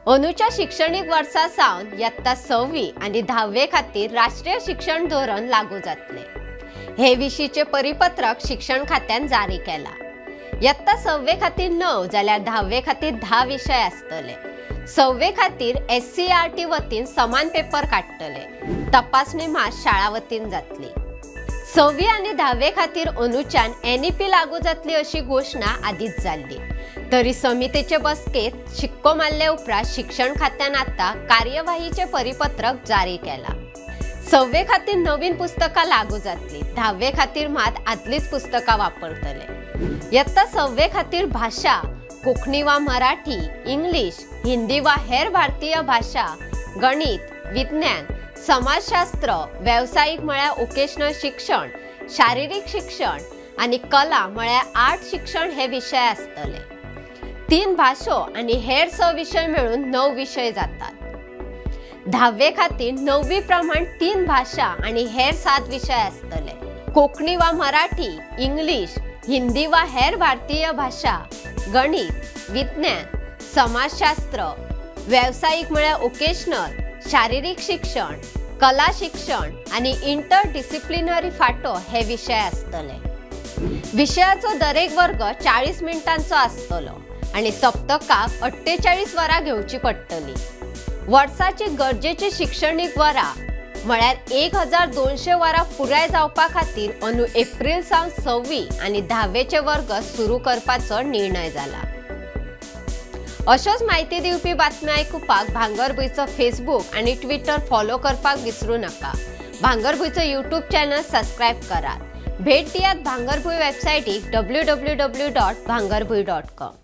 अंदूच्या शिक्षणीक वर्सा सावन यत्ता 6वी आनी 10वे खातीर राष्ट्रीय शिक्षण धोरण लागू जातले. हे विशींचे परिपत्रक शिक्षण खात्यान जारी केला. यत्ता 6वे खातीर 9 जाल्यार 10वे खातीर 10 विशय आसतले. 6वे खातीर SCERT वतीन समान पेपर काडटले. तपासणी मात शाळा वतीन जातली. 6वी आनी 10वे खातीर अंदूच्यान NEP लागू जातली अशी घोशणा आदींच जाल्ली. तरी समितीचे बसकेत शिक्को मारले उपरांत शिक्षण खात्यान आतां कार्यवाहीचे परिपत्रक जारी केला. 6वे खातीर नवीन पुस्तकां लागू जातली. 10वे खातीर मात आदलीच पुस्तकां वापरतले. यत्ता 6वे खातीर भाशा कोंकणी वा मराठी, इंग्लीश, हिंदी वा हेर भारतीय भाशा, गणित, विज्ञान, समाजशास्त्र, वेवसायीक म्हळ्यार वोकेशनल शिक्षण, शारिरीक शिक्षण आनी कला म्हळ्यार आर्ट शिक्षण हे विशय आसतले. 3 भाशो आनी हेर 6 विशय मेळून 9 विशय जातात. 10वे खातीर 9वी प्रमाण 3 भाशा आनी हेर 7 विशय आसतले. कोंकणी वा मराठी, इंग्लीश, हिंदी वा हेर भारतीय भाशा, गणित, विज्ञान, समाजशास्त्र, वेवसायीक म्हळ्यार वोकेशनल, शारिरीक शिक्षण, कला शिक्षण आनी इंटर डिसिप्लिनरी फांटो हे विशय आसतले. विशयाचो दरेक वर्ग 40 मिनटांचो आसतलो आनी सप्तकाक 48 वरां घेवची पडटली. वर्साची गरजेची शिक्षणीक वरां म्हळ्यार 1200 वरां पुराय जावपा खातीर अंदू एप्रील सावन 6वी आनी 10वेचे वर्ग सुरू करपाचो निर्णय जाला. अश्योच म्हायती दिवपी बातम्यो आयकुपाक भांगरभूंयचो फेसबूक आनी ट्विटर फॉलो करपाक विसरू नाका. भांगरभूंयचो यूट्यूब चॅनल सबस्क्रायब करात. भेट दियात भांगरभूंय वेबसायटीक www.bhangarbhuin.com.